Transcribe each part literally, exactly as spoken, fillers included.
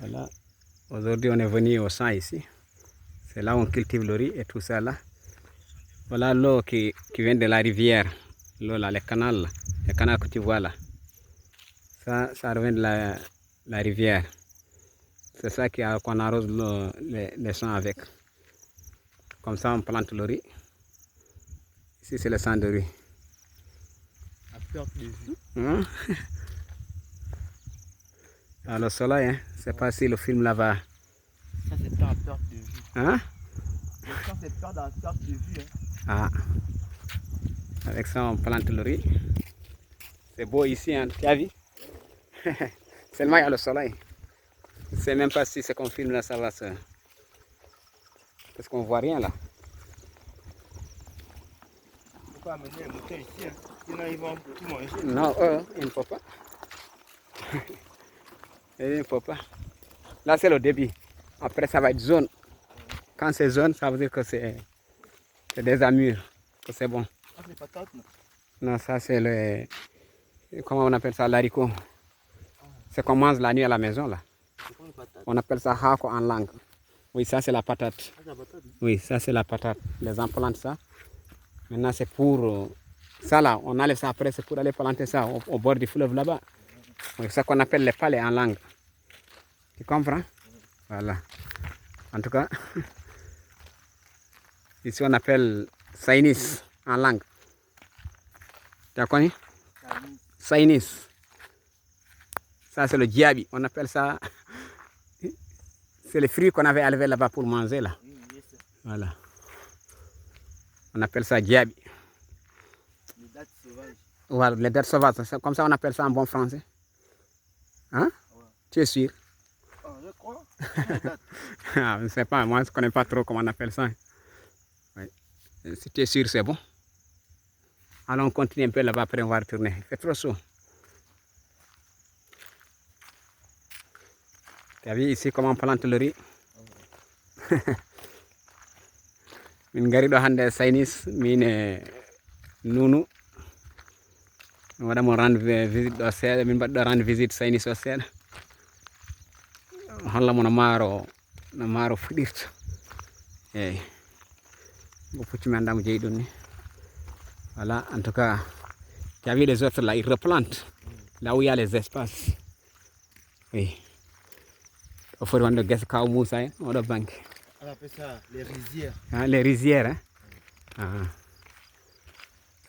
Voilà. Aujourd'hui, on est venu au champ ici. C'est là où on cultive le riz et tout ça là. Voilà l'eau qui, qui vient de la rivière. L'eau là, le canal là. Le canal que tu vois là. Ça, ça revient de la, la rivière. C'est ça qui a, qu'on arrose le- les, les champs avec. Comme ça, on plante le riz. Ici, c'est le champ de riz. À perte de vue. Hein? Ah, le soleil, hein? Je sais pas si le film là va. Ça, c'est pas à perte de vue. Hein? Le champ, c'est pas à perte de vue, hein. Ah. Avec ça, on plante le riz. C'est beau ici, hein, tu as vu? Seulement, il y a le soleil. Je sais même pas si ce qu'on filme là, ça va se. Parce qu'on voit rien là. Faut pas amener les moutons ici, hein. Sinon, ils vont tout manger. Non, eux, il ne faut pas. Il ne faut pas. Là, c'est le début. Après, ça va être jaune. Quand c'est jaune, ça veut dire que c'est c'est déjà mûr, que c'est bon. Ah, c'est patate, non? Non, ça, c'est le. Comment on appelle ça, l'haricot? Ce qu'on mange la nuit à la maison, là. C'est quoi le patate? On appelle ça hako en langue. Oui, ça, c'est la patate. Ah, c'est la patate, non? Oui, ça, c'est la patate. Les gens plantent ça. Maintenant, c'est pour. Euh, ça, là, on enlève ça après, c'est pour aller planter ça au, au bord du fleuve là-bas. Oui, c'est ce qu'on appelle les palais en langue. Tu comprends? Voilà. En tout cas, ici, on appelle sainis en langue. Tu as connu? Sainis. Ça, c'est le diaby. On appelle ça. C'est le fruit qu'on avait enlevé là-bas pour manger, là. Voilà. On appelle ça diaby. Les dattes sauvages. Voilà, les dattes sauvages. C'est comme ça, on appelle ça en bon français. Hein? Ouais. Tu es sûr? Ah, je crois. Ah, je ne sais pas, moi je ne connais pas trop comment on appelle ça. Oui. Si tu es sûr, c'est bon. Allons continuer un peu là-bas, après on va retourner. Il fait trop chaud. Tu as vu ici comment on plante le riz? Min ngari ɗo hannde e Saynis, min e Nunu. Mi waɗa mo rendre vi- visite ɗo seeɗa, min mbaɗi ɗo rendre visite Saynis o seeɗa. Holla mo no maaro, no maaro fuɗirta. Eyi. Ko pucci mi anndaa mo jeyi ɗum ni. Voilà, en tout cas, tu as vu les autres là, ils replantent là où il y a les espaces. Oui. O foti wonde gese kaw Moussa en, oɗo banque. On appelle ça les rizières. Ah, les rizières, hein? Ah.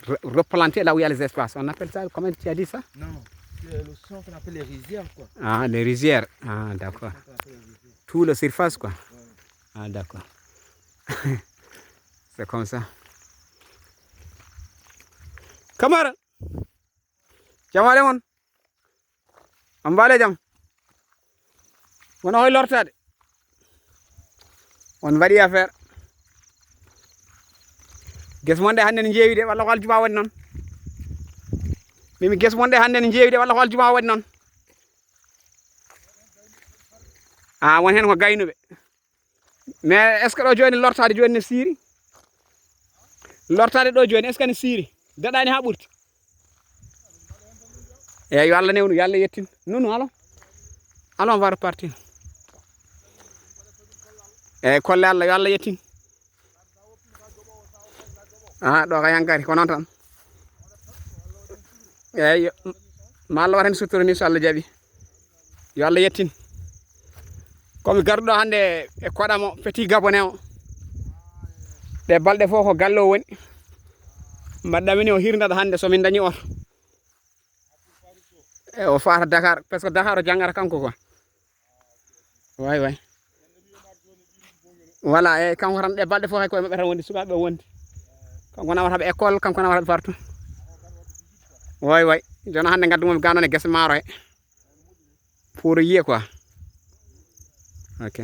Re- replanter là où il y a les espaces. On appelle ça, comment tu as dit ça? Non, c'est le champ qu'on appelle les rizières, quoi. Ah, les rizières. Ah, d'accord. Qu'on appelle les rizières. Tout le surface, quoi. Ouais. Ah, d'accord. C'est comme ça. Camara, jam waɗi mon? On mbaale jam? Wona hoy lortaade? On mbaɗi affaire. Gese mon ɗe hannde ne njeewi de, walla ko aljuma waɗi noon? Mimi gese mon ɗe hannde ne njeewi de, walla ko aljuma waɗi noon? Ah, won heen ko gaynuɓe. Mais est-ce que ɗo jooni lortaade jooni ne siiri? Lortaade ɗo jooni, est-ce que ne siiri? Daɗaani haa ɓurti. Eyi, yo Allah newnu, yo Allah yettin. Nunu, allons. Allons, on va repartir. Eyi, kolle Allah, yo Allah yettin. Ah, ɗo ka yankari, ko noon tan. Eyi, yo- ma Allah waɗ heen sutura ni, so Allah jaɓi. Yo Allah yettin. Komi garduɗo hannde e koɗa mo Petit Gabonais o. Ɗe balɗe fof ko galle o woni. Mbaɗɗa mini o hirnata hannde so min dañi oto. E o faata Dakar, parce que Dakar o janngata kanko quoi. Way, way. Voilà, e kanko tan ɗe balɗe fof hay koye maɓɓe tan wondi, sukaaɓe o wondi. Kanko nawata ɓe école, kanko nawata ɓe partout. Way, way. Jono hannde ngaddu mo gano ne gese maaro he. Pour yiye quoi. Ok.